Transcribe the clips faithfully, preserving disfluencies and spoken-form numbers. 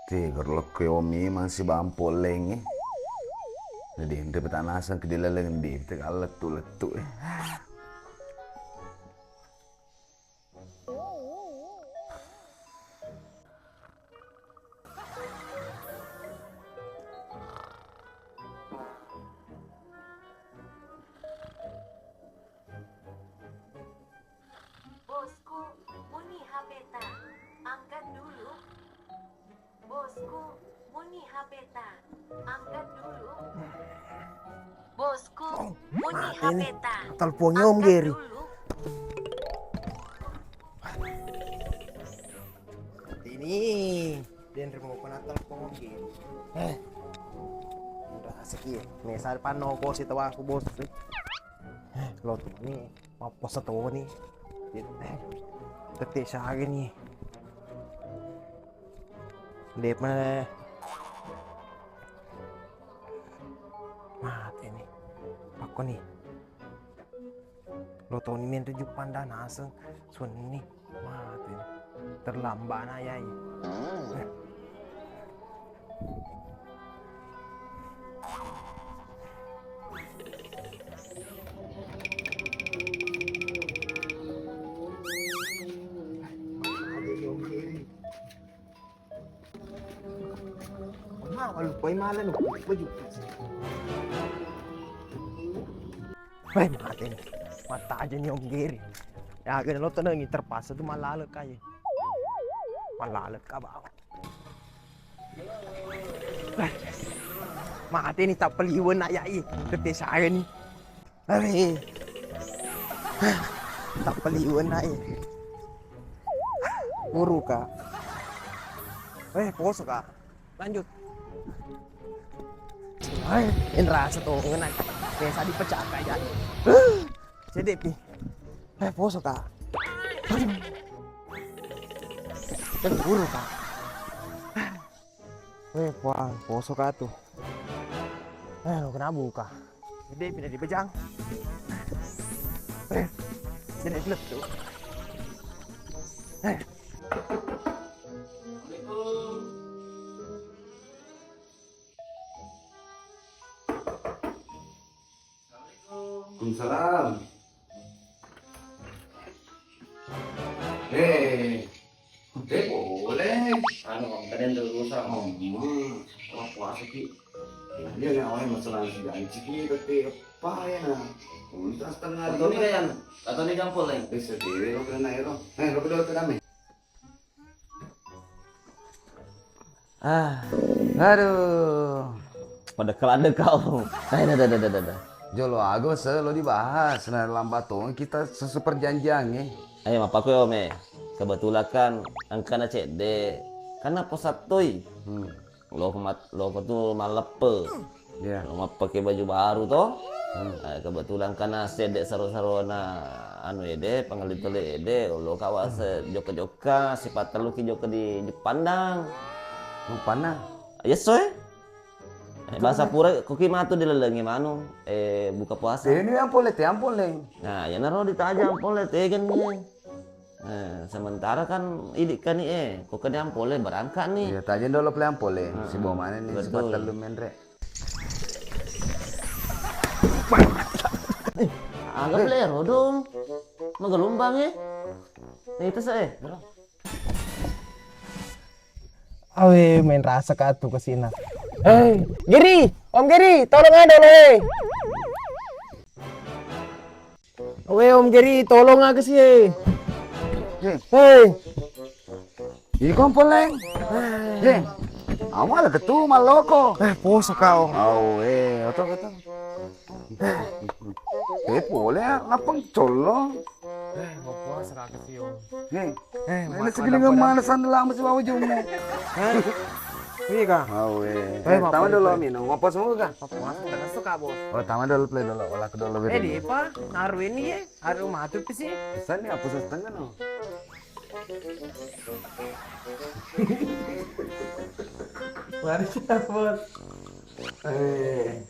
Te, gerlokko memang si bampo lengnge. Jadi, nri peta naseng ke di laleng di, te lettu-lettu, eh. Bosku, muni H P-ta. Angkat dulu. Bosku, muni H P-ta. Angkat dulu. Bosku, muni H P-ta. Teleponnya Om Geri. Ini, den rimo pernah telepon Om Geri. Eh, udah asik ya. Misal pano kosi tawa aku bos. Eh, lo tuh nih. Mapposa toni. Tette siaga ni. De'pa mate ni. Pakkoni. Lo toni menre juppanda naseng suwenni. Mate ni. Terlambat na yai. Wah, lupai malah no. Baju. Weh, mate ni. Mata aja ni Om Geri. Ya, gini lo tenangi, terpaksa tu malalek aja. Malalek ka bawah. Mate ni, tappaliwen na yai, tette siaga ni. Are. Tappaliwen na e. Buru ka. Eh, poso ka. Lanjut. Ai, en rasa to ngena. Biasa dipecah ka yai. Cedde pi. Eh, poso ka. Eh, buru ka. Eh, puang, poso ka tu. Eh, lo kena buka. Gede pindah di bejang. Eh, jadi lettu. Eh. Assalamualaikum. Waalaikumsalam. Eh, eh, boleh. Anu, Bang, tadi ada urusan. Oh, hmm. Wah, puasa ki. Iya, nih, awalnya masalah si janji ki, tapi apa ya, nah? Untung setengah atau ini kan, atau ini campur, Leng? Bisa dhewe lo kena ya, lo. Eh, lo kedua kedame. Ah, aduh. Pada kelada kau. Eh, dah, dah, dah, dah, dah. Jolo ago se lo dibahas, nah lambat tong kita sesuai perjanjian, eh. Ayo, mappaku yo, me. Kebetulan kan engkana cedde. Karena posattoi. Hmm. Lo mat-, lo tu malleppe. Iya. Lo mappake baju baru to. Hmm. Eh, kebetulan kana sedde saro-sarona anu ede, pangalli tole ede, lo kawa se jokka-jokka, sipattelluki jokka di Jepandang. Jepandang? Yesso, eh. Eh, bahasa pura, koki matu di lalengnge manu, eh, buka puasa. Ini yang pole, te ampun, Leng. Nah, yanaro ditaja ampun le, tegen ni. Eh, sementara kan idi kani, eh, ko kani ampole berangkat ni. Iya, tajeng dolo pole ampole. Heeh. Sibawa mana ni, betul. Sipattellu menre. Eh, anggap le rodong. Magelombang, eh. Nah, itu se, eh. Awe, main rasa ka tu kesina. Hei, Giri, Om Giri, tolong ada lo, eh. Weh, Om Geri, tolong aga sih, eh. Hei. Iko mpeleng. Jeng. Awal ketu maloko. Eh, poso kau. Au, eh, oto, oto. Eh, boleh ya, lapang colo. Eh, mau puasa kagak sih, Om? Nih. Eh, ini segiling mana sandal lama sih bawa jumbo. Hah? Iya kah? Awe. Eh, tama dulu minum. Apa semua kah? Apa puasa? Tengah suka, Bos. Oh, tama dulu play dulu. Olah kedua lebih. Eh, di apa? Naruh ini ya. Aduh, matu sih. Pesan nih apa setengah no? Mari kita, Bos. Eh.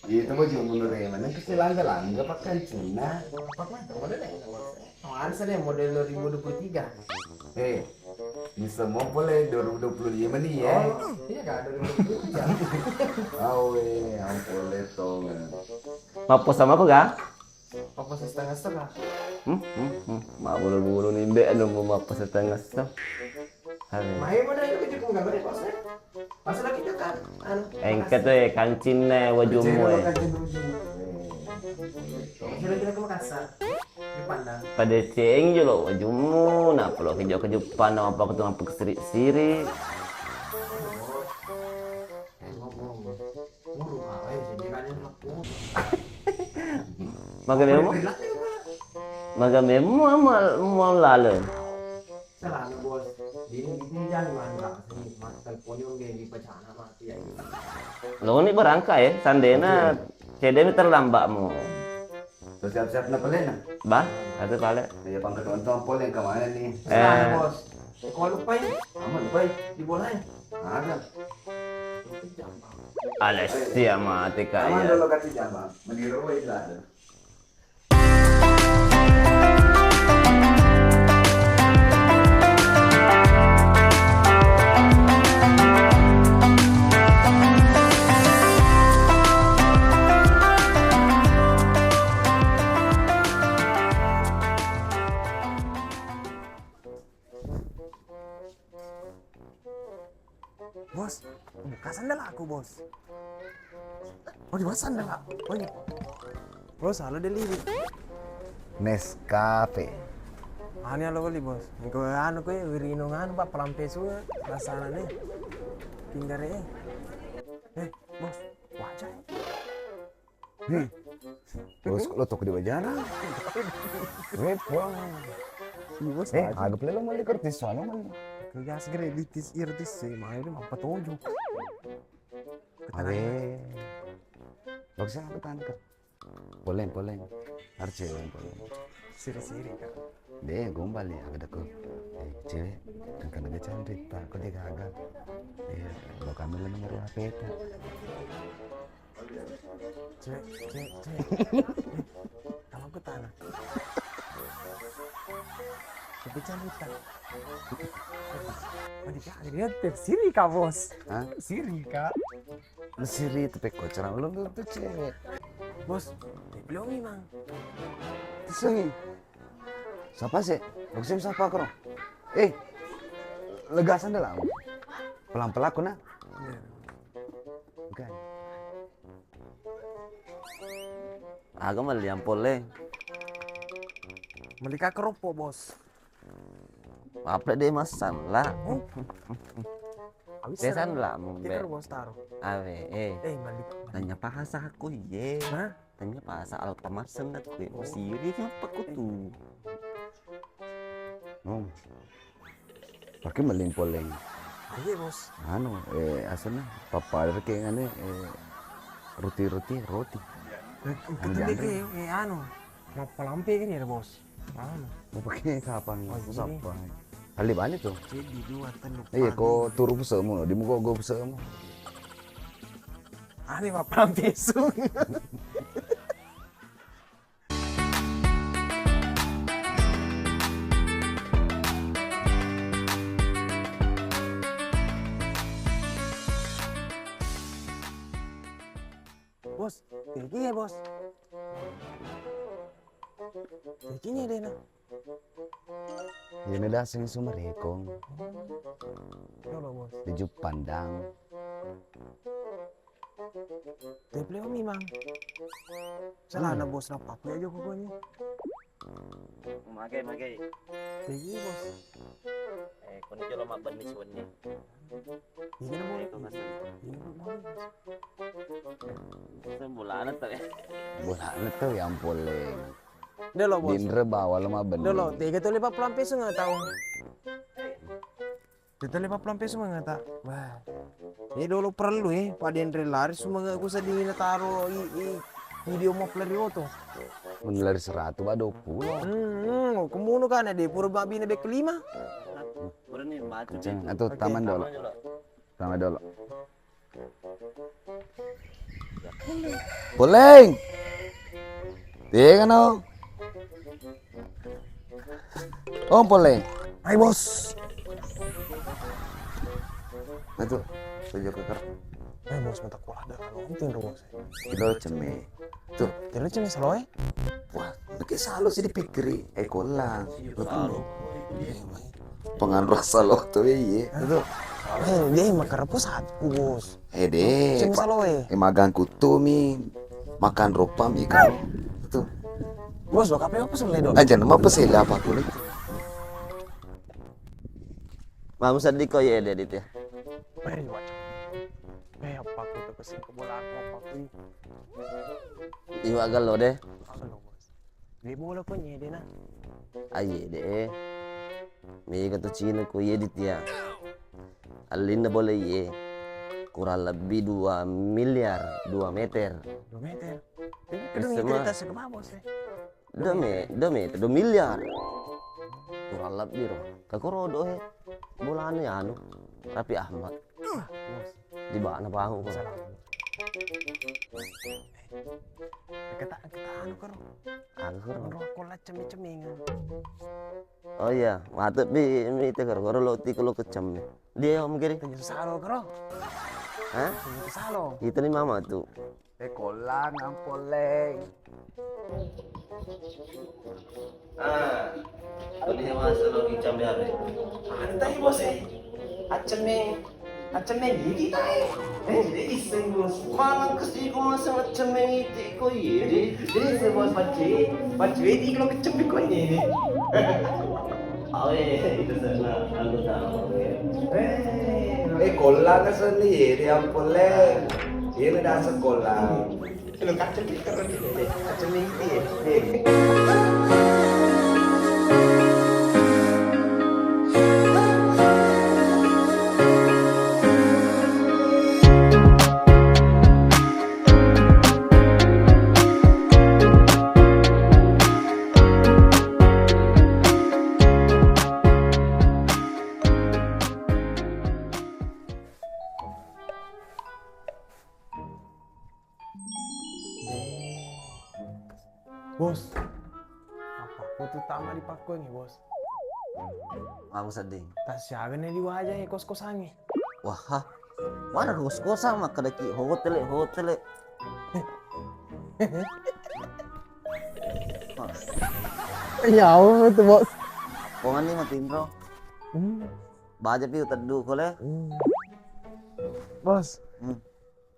Itu mau juga menurut mana? Pasti langga-langga pakai Cina. Apa mah? Model yang model dua ribu dua puluh tiga. Eh. Bisa mau pole dua ribu dua puluh lima nih ya. Oh, iya, Kak, dua ribu dua puluh lima. Awe, ampole tongan. Mapposa mako ga? Mapposa setengah setengah. Hmm, hmm, hmm. Mabbulu-bulu ni, be, anu, mau mapposa setengah setengah. Awe. Mai mana itu kejepung gambar ya, Bos, ya? Pas lagi dekat, anu. Engka tu, eh, kancing, eh, wajummu, eh. Kancing wajummu. Sudah kita ke Makassar. Dipandang. Pada ceng jolo wajummu, nappa lo kejo kejupan, apa ketu apa kesiri-siri. Maga memang, maga memang mau, mau laleng. Salana, Bos. Dini, dini jangan marah. Sini, mas, teleponnya udah dipecahna, mati ya. Lo ni berangka ya, sandena cedemi terlambat mu. Tuh siap-siap na pale na. Bah, ada pale. Iya, pangkat tonton pole yang kemana nih? Eh. Salana, Bos. Kau lupa ya? Aman, lupa ya? Di bola ya? Ada. Alessia mati kak. Aman ya. Dulu kasih jambang. Meniru itu ada. Bos, buka sandal aku, Bos. Oh, di mana sandal aku? Oh, iya. Bos, halo delivery. Nescafe. Anu lo beli, Bos. Engko anu koe, wirino nganu, Pak, pelampe suwe, rasana nih. Pinggare. Eh, Bos, wajah. Hmm. Bos, lo toko di wajana. Weh, pulang. Iya, Bos, eh, wajah. Aga pale lo mali kertis soalnya mali. Gas gre ditis irtis sih, mau ini apa tujuh. Awe. Bagus aku tangkap. Poleng, poleng. Harus cewek poleng. Siri-siri, Kak. Deh, gombal ya, ada ku. Eh, cewek, kan kan ada cantik, tak kok dia gagal. Eh, lo kami lo nomor H P ta. Cewek, cewek, cewek. Kamu ke tanah. Tapi cantik tak? Mandi kak, dia siri kak, Bos. Hah? Siri kak. Mesiri itu pekko cerang belum tentu cewek. Bos, belum memang. Sih. Siapa sih? Maksudnya siapa kro? Eh, legasan dah lama. Pelan-pelan aku nah. Iya. Bukan. Aga maliang pole. Meli ka keropok, Bos. Apa deh masalah? Oh. Deh sanlah mumbe. Tikar, Bos, taruh. Awe, eh. Eh, meli. Tanya bahasa aku, ye. Hah? Tanya bahasa Alfamart sendak, ye. Oh. Siri apa kutu? Oh. Pakai melling poleng. Iya, Bos. Anu, eh, asalnya papa ada kayak ngene, eh, roti-roti, roti. Anu, eh, anu. Mappalampe kan ya, Bos. Anu. Mau pakai kapan? Oh, iya. Siapa? Kali balik tuh. Jadi dua telu. Iya, kok turu pusemu, di muka gue pusemu. Ani mappalampe su. Bos, tegi ya, Bos. Tegi ya, Dena. Ini dasing sumerekong. Coba, Bos. Di Jupandang. Teple mi mang. Salana, hmm. Bos, napa aku aja pokoknya. Magai, magai. Iya, Bos. Eh, koni jolo mabbenni suwenni. Iya, Bos. Iya, Bos. Itu bolana tuh ya. Bolana tuh yang poleng. Delo, Bos. Dinre bawa lo mabbenni. Delo, tega tuh lepa pelampe sungai tahu. Tette lepa pelampe sumangata. Wah. Eh, dolo perlu, eh, pada enre lari sumanga ku seddi na taro i, i video mop lari oto. Mun lari seratu ba dua puluh. Hmm, hmm, kemuno kan ada pura babi na bek lima. Kenceng, atu. Oke. Taman dolo. Taman dolo. Taman dolo. Poleng. Tega no. Oh, Poleng. Hai, Bos. Nah, tuh, tuh jokka karo. Eh, bos, mata kuala ada kalau penting tuh, bos. Kilo cemme. Tuh, kilo cemme saloe. Wah, pakai salo sih dipikkiri. Eh, kolang. Betul. Penganrok salo tuh, iya. Tuh. Eh, dia makan repus satu, bos. Eh, deh. Cemme saloe. Eh, magang kutu mi. Makan rupa mi kau. Tuh. Bos, lo kape apa sih, do? Aja nama apa sih, apa kulit? Mau sedih kok ya, Dit, ya? Eh, iya. Eh, apa aku tuh kesing ke bola aku, apa aku ini? Iwa gelo deh. Apa lo, bos? Dia bola kok nyede, nah. Aye deh. Mega tu Cina ko iye, Dit, ya. Allinna bola iye. Kurang lebih dua miliar, dua meter. Dua meter? Ini kedua meter tas ke bawah, bos, eh. Dua me-, dua meter, dua miliar. Kurang lebih, ro. Kakorodo, eh. Bolana ya, anu. Raffi Ahmad. Bos. Di mana bangun, bos? Salah. Kata, kata anu karo. Anu karo. Rokok lah cemeng-cemengan. Oh iya, mate bi, mi te karo, karo lo ti lo kecem. Dia om kiri. Tanya salo karo. Hah? Tanya salo. Itu nih mama tuh. Eh, kolang ampoleng. Ah, tadi masa lo kicam ya, Be? Antai, bos, eh. Aceme. Aceme gigi tai. Eh, jadi iseng, bos. Malang ke sini ko masa aceme itu ko, iya, deh. Jadi saya, bos, pace. Pace di kalau kecem ko ini. Awe, itu sana, anu tahu. Eh, eh, kolang ke sini, ya, di ampoleng. Ini dah sekolah. Lo kacang kita kan, eh, kacang mimpi, eh. Eh. Bos, apa aku tuh tama di pakkuangi, bos? Aku sedih. Tasiaga nih di wajah ya kos-kosangi. Wah, ha? Mana kos-kosan makkadaki hotel, hotel. Ya Allah tuh, bos. Kongani matinro. Hmm. Baja pi teddu kole. Hmm. Bos. Hmm.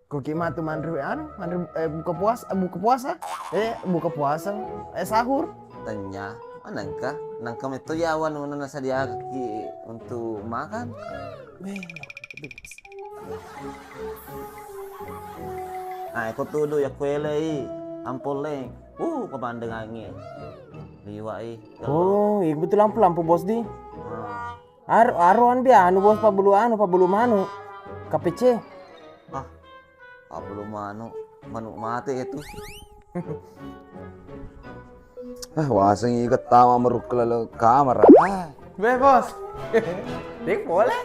Koki matu manre anu, manre, eh, buka puasa, eh, buka puasa. Eh, buka puasa. Eh, sahur. Tanya, mana engka? Nangka metto yawa nuna nasadiaki untuk makan. Weh. Nah, iko tudu ya kuelei ampoleng. Uh, pemandangannya. Liwai. Oh, iya betul lampu-lampu, bos di. Hmm. Ar-, aro andi anu, bos, pabulu anu, pabulu manu. K P C. Ah, pabulu manu, manu mate itu. Ah, waseng iga tama merukku lalu kamar. Ah. Be, bos. Dik, boleh?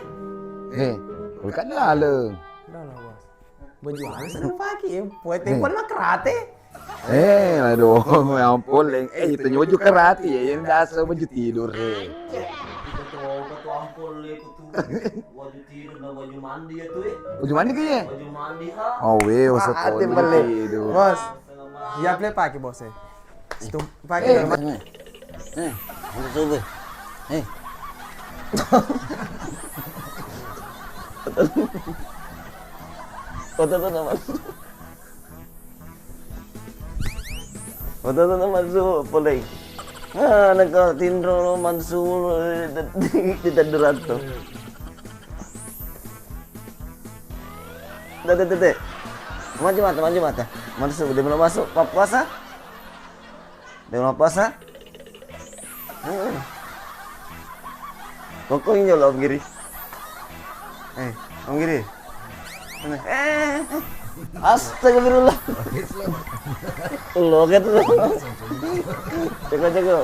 Eh, bukan lalu. Udah lah, bos. Baju halus lu pakai, ya. Buat telepon mah karate. Eh, aduh, ya ampun, Leng. Eh, itu nyoju karate ya, yang dasar baju tidur, eh. Itu tuh, itu tuh ampun, Leng, itu tuh. Baju tidur dan baju mandi ya tuh, eh. Baju mandi kayaknya? Baju mandi, ha? Oh, weh, usah beli. Bos. Iya, play pakai, bos, eh. Itu pakai. Eh, eh, eh, untuk subuh. Eh. Foto tuh nama. Foto tuh nama su polai. Ah, nak kau tindro mansu di, di, di, di, di, Deh, deh, deh, deh. Maju mata, maju mata. Masuk, dia belum masuk. Pak puasa? Dia belum puasa? Heeh. Pokoknya lo, Om Giri. Eh, Om Giri. Sini. Eh, eh. Astagfirullah. Lo gitu. Ceko, ceko.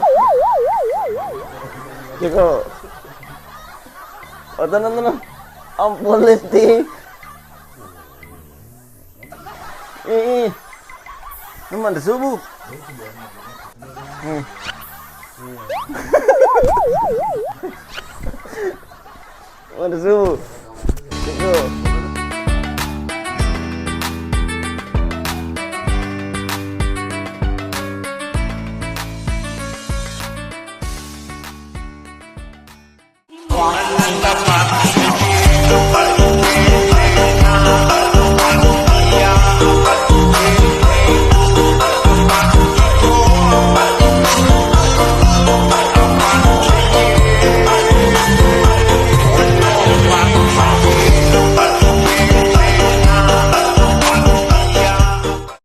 Ceko. Oh, tenang, tenang. Ampun, Lesti. Ih, ih. Ini mandi subuh. Hmm. Mandi subuh. Yuk.